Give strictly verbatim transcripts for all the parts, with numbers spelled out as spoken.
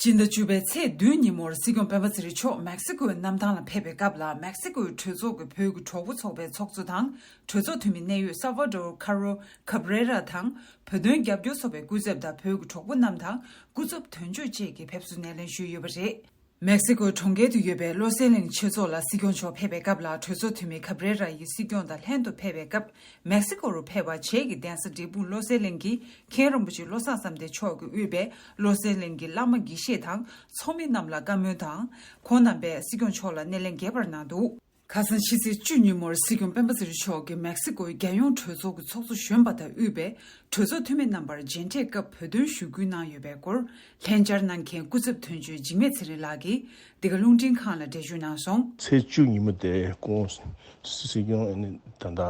སྤྱི་ཟླ་བཅུ་པའི་ཚེས་བདུན་ཉིན་མོར་སྲིད་སྐྱོང་སྤེན་པ་ཚེ་རིང་མཆོག་མེག་སི་ཀོའི་གནམ་ཐང་ལ་ཕེབས་པའི་སྐབས་ལ། མེག་སི་ཀོའི་གྲོས་ཚོགས་ཀྱི་བོད་ཀྱི་གྲོགས་པོ་ཚོགས་པའི་ཚོགས་གཙོ་དང་གྲོས་ཚོགས་འཐུས་མི་གནད་ཡོད་ས་ཝ་ཌོར་ཁ་རོ་ཁབ་རེ་ར་དང་། བོད་དོན་རྒྱབ་སྐྱོར་ཚོགས་པའི་སྐུ་ཚབ་དང་བོད་ཀྱི་གྲོགས་པོ་རྣམས་དང་སྐུ་ཚབ་དོན་གཅོད་བཅས་ཀྱིས་ཕེབས་བསུ་སྣེ་ལེན་ཞུས་ཡོད་པ་རེད། མེག་སི་ཀོའི་གྲོང་ཁྱེར་དུ་ཡོད་པའི་བློ་གསལ་གླིང་ཆོས་ཚོགས་ལ་སྲིད་སྐྱོང་མཆོག་ཕེབས་པའི་སྐབས་ལ། གྲོས་ཚོགས་འཐུས་མི་ཁབ་རེ་ར་ཡིས་སྲིད་སྐྱོང་དང་ལྷན་དུ་ཕེབས་པའི་སྐབས། མེག་སི་ཀོ་རུ་ཕེབས་པ་བཅས་ཀྱི་གདན་ས་འབྲས་སྤུངས་བློ་གསལ་གླིང་གི་མཁན་རིན་པོ་ཆེ་བློ་བཟང་བསམ་གཏན་མཆོག་གིས་དབུས་པའི་བློ་གསལ་གླིང་གི་བླ་མ་དགེ་བཤེས་དང་ཚོགས་མི་རྣམས་ལ་བཀའ་མོལ་དང་། ཁོང་རྣམ་པས་སྲིད་སྐྱོང་མཆོག་ལ་སྣེ་ལེན་རྒྱས་པར་གནང་འདུག་ཁ་སང་ཕྱི་ཚེས་བཅུ་ཉིན་མོར་སྲིད་སྐྱོང་སྤེན་པ་ཚེ་རིང་མཆོག་གིས་མེག་སི་ཀོའི་རྒྱལ་ཡོངས་གྲོས་ཚོགས་ཀྱི་ཚོགས་གཙོ་གཞོན་པ་དང་དབུས་པའི་གྲོས་ཚོགས་འཐུས་མི་རྣམ་པར་མཇལ་འཕྲད་སྐབས་བོད་དོན་ཞུ་སྐུལ་གནང་ཡོད་པའི་སྐོར། ལྷན་བཅར་གནང་མཁན་སྐུ་ཚབ་དོན་གཅོད་འཇིགས་མེད་ཚེ་རིང་ལགས་ཀྱིས་འདི་ག་རླུང་འཕྲིན་ཁང་ལ་འགྲེལ་བརྗོད་གནང་སོང་། ཚེས་བཅུ་ཉིན་མོ་དེ་ཁོང་སྲིད་སྐྱོང་ཨ་ནི་ད་ལྟ་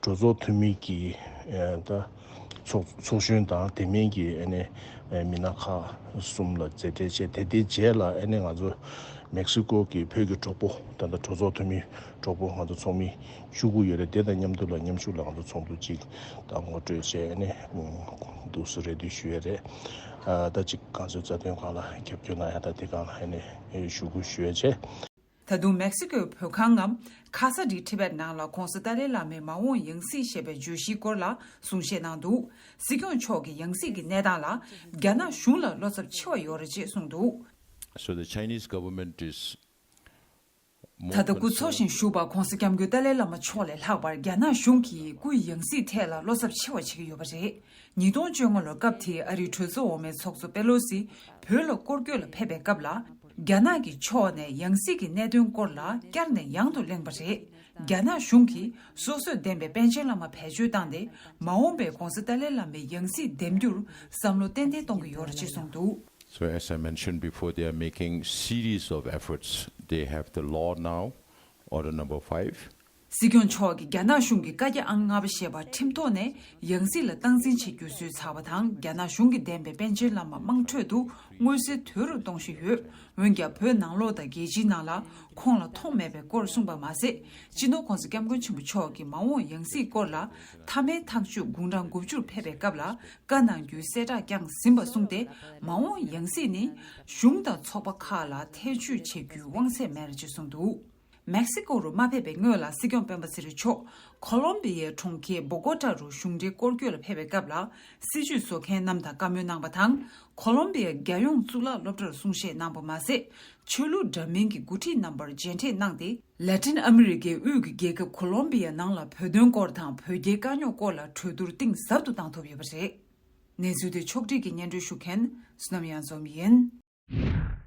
གྲོས་ཚོགས་འཐུས་མི་གི་ཨ་ད་ཚོགས་ཚོགས་གཞོན་དང་དེ་མིན་གྱི་ཨ་ནི་ཨ་མི་སྣ་ཁག་གསུམ་ལ་མཇལ་འཕྲད་བྱས། དེ་དེའི་རྗེས་ལ་ཨ་ནི་ང་ཚོ་མེག་སི་ཀོ་གི་བོད་ཀྱི་གྲོགས་པོ་ད་ལྟ་གྲོས་ཚོགས་འཐུས་མི་གྲོགས་པོ་ང་ཚོ་ཚོགས་མི་བཅུ་དགུ་ཡོད་རེད། དེ་དང་མཉམ་དུ་ལ་མཉམ་ཞུགས་ལ་ང་ཚོ་ཚོགས་འདུ་གཅིག་ད་ངོ་སྤྲོད་བྱས་ནས་འདུག་སེ་རེ་འདུན་ཞུ་ཡས་རེད། ཨ་ད་ཅིག་གངས་ལྗོངས་རྩ་དོན་སྒང་ལ་རྒྱབ་སྐྱོར་གནང་ཡ་ད་དེ་སྒང་ལ་ཨ་ནི་ཞུ་སྐུལ་ཞུ་ཡས་བྱས། ད་དུང་མེག་སི་ཀོའི་བོད་ཁང་ངམ་ཁ་ས་ཌི་ཊི་བེཊ་ནང་ལ་༧གོང་ས་ཏཱ་ལའི་བླ་མའི་མ་འོངས་ཡང་སྲིད་ཞེས་པའི་བརྗོད་གཞིའི་སྐོར་ལ་གསུང་བཤད་གནང་འདུག་སྲིད་སྐྱོང་མཆོག་གི་ཡང་སྲིད་ཀྱི་གནས་སྟངས་ལ་རྒྱ་ནག་གཞུང་ལ་བློ་འཚབ་ཆེ་བ་ཡོད་རེད་ཅེས་གསུངས་འདུག So the Chinese government is ད་ལྟ་སྐུ་འཚོ་ཞིང་བཞུགས་པ་༧གོང་ས་༧སྐྱབས་མགོན་ཏཱ་ལའི་བླ་མ་མཆོག་ལས་ལྷག་པར་རྒྱ་ནག་གཞུང་གིས་སྐུའི་ཡང་སྲིད་ཐད་ལ་བློ་འཚབ་ཆེ་བ་བྱེད་ཀྱི་ཡོད་པ་རེད། ཉིས་སྟོང་བཅོ་ལྔ་ལོར་སྐབས་དེའི་ཨ་རིའི་གྲོས་ཚོགས་འོག་མའི་ཚོགས་གཙོ་པེ་ལོ་སི་བོད་ལ་སྐོར་སྐྱོད་ལ་ཕེབས་པའི་སྐབས་ལ། རྒྱ་ནག་གི་ཕྱོགས་ནས་ཡང་སྲིད་ཀྱི་གནད་དོན་སྐོར་ལ་བསྐྱར་ནས་ཡང་དུ་གླེང་བ་རེད། རྒྱ་ནག་གཞུང་གིས་སོ་སོས་འདེམས་པའི་པཎ་ཆེན་བླ་མ་བེད་སྤྱོད་བཏང་སྟེ། མ་འོངས་པའི་༧གོང་ས་ཏཱ་ལའི་བླ་མའི་ཡང་སྲིད་འདེམས་རྒྱུར་བསམ་བློ་ཏན་ཏན་གཏོང་གི་ཡོད་རེད་ཅེས་གསུངས་འདུག So as I mentioned before, they are making series of efforts. They have the law now, order number five. སྲིད་སྐྱོང་མཆོག་གིས་རྒྱ་ནག་གཞུང་གི་བཀའ་རྒྱ་ཨང་ལྔ་པ་ཞེས་པ་ཁྲིམས་ཐོག་ནས་ཡང་སྲིད་ལ་སྟངས་འཛིན་བྱེད་རྒྱུ་བཟོས་ཚར་བ་དང་། རྒྱ་ནག་གཞུང་གིས་འདེམས་པའི་པཎ་ཆེན་བླ་མ་དམངས་ཁྲོད་དུ་མངོན་གསལ་དོད་རུ་གཏོང་བཞིན་ཡོད། འོན་ཀྱང་བོད་ནང་ལོགས་དང་རྒྱལ་སྤྱིའི་ནང་ལ་ཁོང་ལ་མཐོང་མེད་པའི་སྐོར་གསུངས་པ་མ་ཟད། སྤྱི་ནོར་༧གོང་ས་༧སྐྱབས་མགོན་ཆེན་པོ་མཆོག་གིས་མ་འོངས་ཡང་སྲིད་སྐོར་ལ་མཐའ་མའི་ཐག་གཅོད་དགུང་གྲངས་དགུ་བཅུར་ཕེབས་པའི་སྐབས་ལ་བཀའ་གནང་རྒྱུའི་གསལ་བསྒྲགས་ཀྱང་ཟིན་པ་གསུངས་ཏེ། མ་འོངས་ཡང་སྲིད་ནི་གཞུང་དང་ཚོགས་པ་ཁག་ལ་ཐེ་བྱུས་བྱེད་རྒྱུའི་དབང་ཚད་མེད་ཅེས་གསུངས་འདུག་མེག་སི་ཀོ་རུ་མ་ཕེབས་པའི་སྔོན་ལ་སྲིད་སྐྱོང་སྤེན་པ་ཚེ་རིང་མཆོག་ཁོ་ལོམ་བི་ཡའི་གྲོང་ཁྱེར་བོ་གོ་ཊ་རུ་གཞུང་འབྲེལ་སྐོར་སྐྱོད་ལ་ཕེབས་པའི་སྐབས་ལ། སྲིད་བྱུས་བཟོ་མཁན་རྣམས་དང་བཀའ་མོལ་གནང་བ་དང་། ཁོ་ལོམ་བི་ཡའི་རྒྱལ་ཡོངས་གཙུག་ལག་སློབ་གྲྭར་གསུང་བཤད་གནང་བ་མ་ཟད། ཆོས་ལུགས་འདྲ་མིན་གྱི་འགོ་ཁྲིད་རྣམ་པར་མཇལ་འཕྲད་གནང་སྟེ། ལ་ཏིན་ཨ་མི་རི་ཀའི་དབུས་ཀྱི་རྒྱལ་ཁབ་ཁོ་ལོམ་བི་ཡའི་ནང་ལ་བོད་དོན་སྐོར་དང་བོད་རྒྱའི་དཀའ་རྙོག་སྐོར་ལ་གྲོས་བསྡུར་གཏིང་ཟབ་ཏུ་བཏང་ཐུབ་ཡོད་པ་རེད། གནས་ཚུལ་དེ་ཕྱོགས་སྒྲིག་གིས་སྙན་སྒྲོན་ཞུ་མཁན་བསོད་ནམས་གཡང་འཛོམས་ཡིན།